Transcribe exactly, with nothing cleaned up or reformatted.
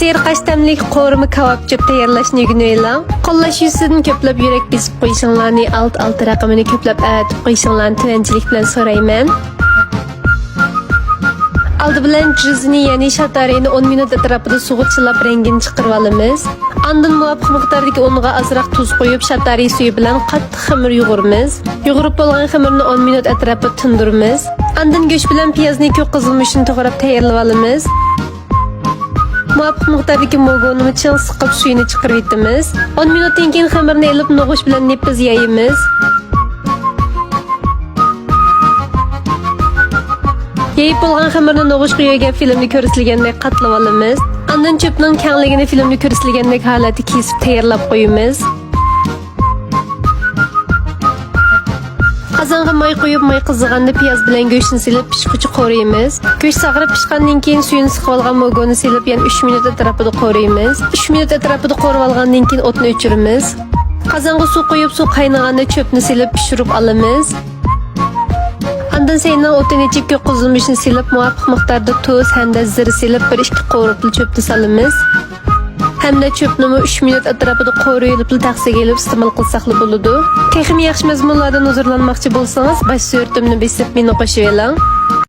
سېرىق ئاش تەملىك قورۇما كاۋاپ چۆپ تەييارلاشنى ئۆگىنىۋېلىڭ. قوللاش يۈزىسىدىن كۆپلەپ يۈرەك بېسىپ قويۇشۇڭلارنى، ئالتە ئالتە رەقىمىنى كۆپلەپ ئەۋەتىپ قويۇشۇڭلارنى تۆۋەنچىلىك بىلەن سورايمەن. ئالدى بىلەن جۈزنى، يەنى شاتارىنى ئون مىنۇت ئەتراپىدا سۇغا چىلاپ رەڭگىنى چىقىرىۋالىمىز. ئاندىن مۇۋاپىق مىقداردىكى ئۇنغا ئازراق تۇز قويۇپ، شاتارى سۈيى بىلەن قاتتىق خېمىر يۇغۇرىمىز. يۇغۇرۇپ بولغان خېمىرنى ئون مىنۇت ئەتراپىدا تىندۇرىمىز. ئاندىن گۆش بىلەن پىيازنى كۆك قىزىلمۇچنى توغراپ تەييارلىۋالىمىز. مۇۋاپىق مىقداردىكى موگونىمۇ چىڭ سىقىپ سۈيىنى چىقىرىۋېتىمىز. ئون مىنۇتتىن كېيىن خېمىرنى ئېلىپ نوغۇچ بىلەن نېپىز يايىمىز. يېيىپ بولغان خېمىرنى نوغۇچقا يۆگەپ فىلىمدە كۆرسىتىلگەندەك قاتلىۋالىمىز. ئاندىن چۆپنىڭ كەڭلىكىنى فىلىمدە كۆرسىتىلگەندەك ھالەتتە كېسىپ تەييارلاپ قويىمىز. قازانغا ماي قۇيۇپ، ماي قىزىغاندا پىياز بىلەن گۆشنى سېلىپ پىشقۇچە قورۇيمىز. گۆش ساغىرىپ پىشقاندىن كېيىن سۈيىنى سىقىۋالغان موگونى سېلىپ يەنە ئۈچ مىنۇت ئەتراپىدا قورۇيمىز. ئۈچ مىنۇت ئەتراپىدا قورۇۋالغاندىن كېيىن ئوتنى ئۆچۈرىمىز. قازانغا سۇ قۇيۇپ، سۇ قاينىغاندا چۆپنى سېلىپ پىشۇرۇپ ئالىمىز. ئاندىن سەينىنىڭ ئوتىنى ئېچىپ، كۆك قىزىلمۇچنى سېلىپ، مۇۋاپىق مىقداردا تۇز ھەمدە زىرە سېلىپ، بىر ئىككى قورۇپلا چۆپنى سالىمىز. ھەمدە چۆپنىمۇ ئۈچ مىنۇت ئەتراپىدا قورۇيۇلۇپلا تەخسىگە ئېلىپ ئىستېمال قىلساقلا بولىدۇ. تېخىمۇ ياخشى مەزمۇنلاردىن ھۇزۇرلانماقچى بولسىڭىز، باش سۈرىتىمنى بېسىپ مېنى قوشۇۋېلىڭ.